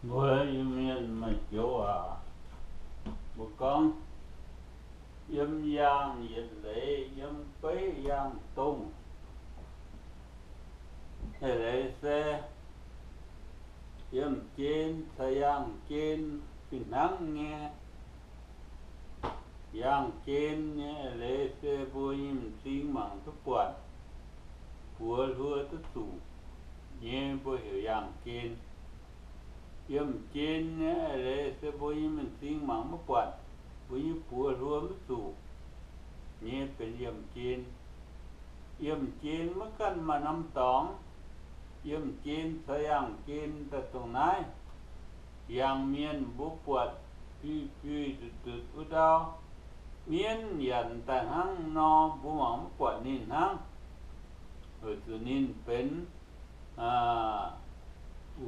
Mbuo Iu-Mienh maaih joux waac, mbuo gorngv, yiem yaangh yietc leiz, yiem beiv yaangh dongh. Yietc leiz se yiemh jien caux yaangh jien fih hnangv nyei. Yaangh jien nyei eix leiz se mbuo nyei m'zing mangc duqv buatc, buoz hluo duqv zuqc nyei, mbuo heuc yaangh jien. Yiemh jien nyei eix leiz se mbuo nyei m'zing mangc maiv buatc, mbuo nyei buoz hluo maiv zuqc nyei benx yiemh jien. Yiemh jien maiv ganh maaih norm dorngx. Yiemh jien caux yaangh jien daaih dongh naaiv. Yaangh mienh mbuo buatc biuv-biuv nzutc nzutc wuov ndau, mienv yaac daaih hnangv nor, mbuo mangc maiv buatc ninh hnangv, weic zuqc ninh benx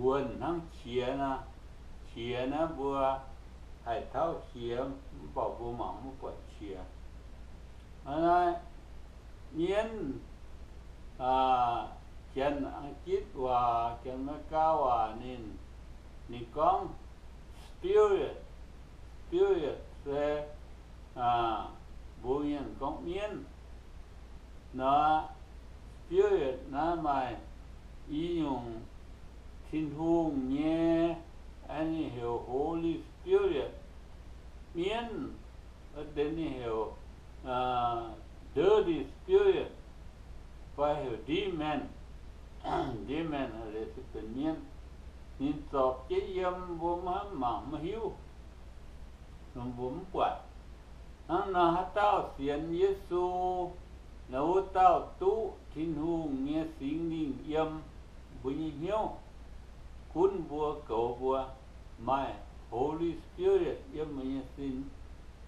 wuonh hnangv qiex nor. Qiex naaiv mbuo haih tauv qiex, mv baac mbuo mangc maiv buatc qiex. Hnangv naaiv, mienv, Janx-Gitv waac, Janx-Meigaa waac ninh, ninh gorngv spirit. Spirit se mbuo mienh gorngv mienv nor. Spirit naaiv maaih i nyungc, Tin-Hungh nyei, ninh heuc Holy Spirit. Mienv, ninh heuc dirty spirit, fai heuc demon. Demon leiz se benx mienv. Ninh zorpc jienv yiem, mbuo maiv mangc maiv hiuv, mbuo mv buatc. Hnangv nor haaix dauh sienx Yesu, naaiv wuov dauh duqv Tin-Hungh nyei Singx Lingh yiem mbuo nyei hnyouv, gunv mbuo, goux mbuo, maaih Holy Spirit yiem mbuo nyei sin.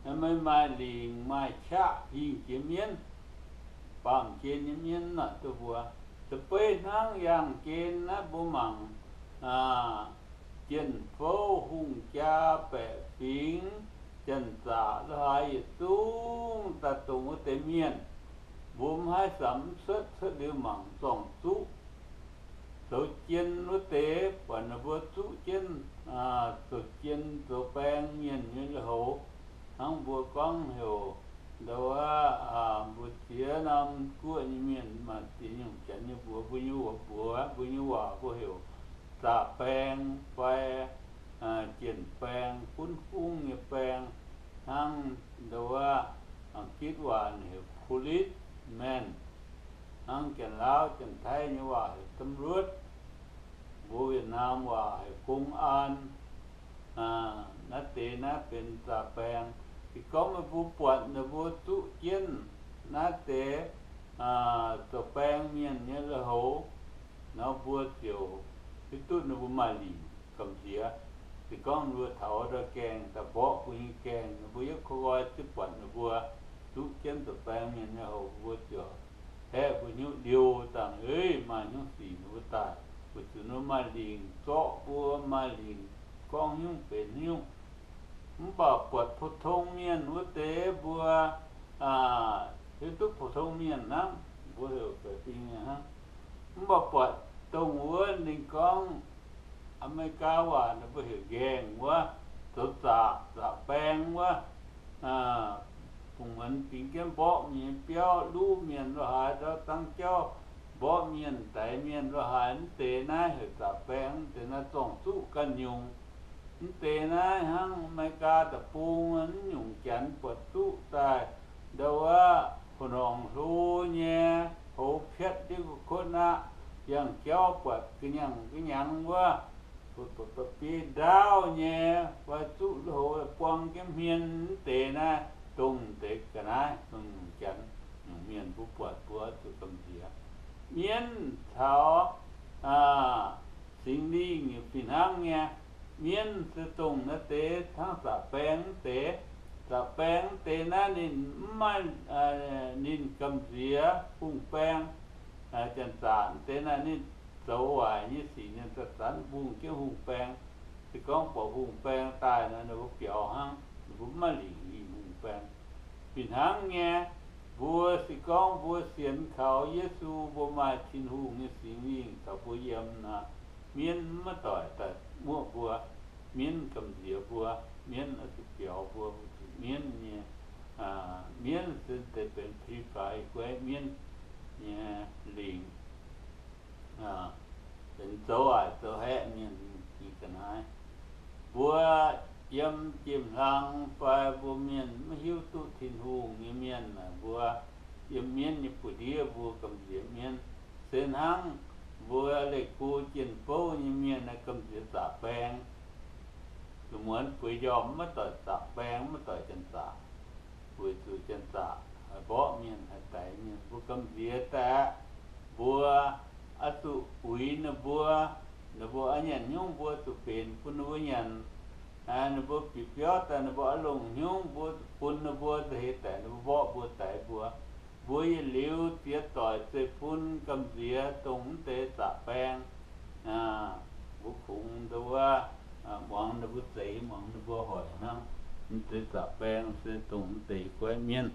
Meih maaih lingc maaih qaqv hingh jiex mienv, baamh jien nyei mienv naaic duqv mbuo. Za'beiv hnangv yaangh jien naaiv mbuo mangc, jien-fouv, hungh jaa, baeqc fingx, janx-zaqc, lo haaix yietc zungv daaih dongh wuov deix mienh, mbuo mv haih samx mv cuotv, cuotv liuz mangc zorng-zuqv zoux jien wuov deix, buatc ninh mbuo zuqv jienv zoux jien zoux baeng mienh nyei lui-houx. Hnangv mbuo gorngv heuc ndau wuov, mbuo ziex norm guoqv nyei mienh maaih ziex nyungc janx nyei mbuox mbuo nyei waac, mbuox mbuo nyei waac mbuo heuc zaqc baeng fai jien-baeng, gunv hungv nyei baeng, hnangv ndau wuov, Gitv waac heuc policeman, hnangv Janx-Laauv Janx-Taiv nyei waac heuc ตำรวจ, mbuo Yietc Naamh waac heuc 公安. Naaiv deix naaiv benx zaqc baeng. Se gorngv meih mbuo buatc ninh mbuo zuqv jienv naaiv deix zoux baeng mienh nyei lui-houx nor, mbuo ziouc hiuv duqv ninh mbuo maaih lingc gamh nziex. Se gorngv ninh mbuo taux ndau gaengh daaih mborqv mbuo nyei gaengh, ninh mbuo yaac koi nqoi zipv buatc ninh mbuo zuqv jienv zoux baeng mienh nyei lui-houx, mbuo ziouc haeqv mbuo hnyouv liouh dangh, Eix, maaih hnyouv sic ninh mbuo daaih, weic zuqc ninh mbuo maaih lingc zorqv mbuo, maaih lingc gorngv haaix nyungc benx haaix nyungc. Mv baac buatc pou-tong mienh wuov deix mbuo hiuv duqv pou-tong mienh hnangv, mbuo heuc baeqc fingx hnangv. Mv baac buatc dongh wuov ninh gorngv Aa^me^li^gaa waac ninh mbuo heuc nqaengh wuov, zoux zaqc, zaqc baeng wuov, bungx muonz bingx jienv mborqv mienh nyei biauv, luv mienh lo haaix, ndau zangv jauv mborqv mienh, daix mienh lo haaix, mv deix naaiv heuc zaqc baeng. Mv deix naaiv zorng-zuqv ganh nyungc. Mv deix naaiv hnangv Aa^me^li^gaa Deic-Bung naaiv nyungc janx buatc zuqv daaih ndau wuov, hnorngx hlo nyei, hoz piatv ndiev gu'kuotv aqv, yangh jauv buatc ga'nyangh ga'nyangx wuov, ba'biei ndaauv nyei, fai zuqv lui-houx buang jienv hmien. Mv deix naaiv dongh deix ga'naaiv, dongh nyungc janx, nyungc mienh mbuo buatc mbuo zuqc gamh nziex. Mienv caux Singx Lingh fih hnangv nyei. Mienv se dongh naaiv deix hnangv zaqc baeng mv deix. Zaqc baeng mv deix naaiv ninh mv maaih, ninh gamh nziex hungh baeng. Janx-zaqc mv deix naaiv ninh zoux waaic nyei sic, ninh zanc-zanc mbungh jienv hungh baeng. Se gorngv buatc hungh baeng daaih nor, ninh mbuo biaux hnangv, ninh mbuo mv maaih lingc hingh hungh baeng. Fih hnangv nyei, mbuo se gorngv mbuo sienx kaux Yesu, mbuo maaih Tin-Hungh nyei Singx Lingh caux mbuo yiem nor, mienv maiv doic daaih muoqv mbuo. mienv gamh nziex mbuo, mienv oix zuqc biaux mbuo, mbuo zuqc mienv nyei, mienv se deix benx Filipai guaiv mienv nyei lingc. Benx zoux waaic zoux haeqv mienh gih ga'naaiv. Mbuo yiem jiem-hlang fai mbuo mienh maiv hiuv duqv Tin-Hungh nyei mienh naaic, mbuo yiem mienv nyei buoz-ndiev mbuo gamh nziex mienv. Se hnangv mbuo leih go jien-bouv nyei mienh naaiv gamh nziex zaqc baeng. Zuqc muonz bueix njormh maiv doic zaqc baeng, maiv doic janx-zaqc, weic zuqc janx-zaqc haih mborqv mienh, haih daix mienh. Mbuo gamh nziex daaih, mbuo oix zuqc uix ninh mbuo. Ninh mbuo oix nyanc hnyouv, mbuo zuqc benx bun ninh mbuo nyanc. Ninh mbuo bieqc biauv daaih, ninh mbuo oix longc hnyouv, mbuo zuqc bun ninh mbuo. Za'heix daaih ninh mbuo mborqv mbuo, daix mbuo. Mbuo yietc liuz ziex doic zeiv-fun gamh nziex dongh mv deix zaqc baeng. Mbuo kungx ndo wuov, muangx ninh mbuo zeix, muangx ninh mbuo hoic hnangv. Mv deix zaqc baeng se dongh mv deix guaiv mienv.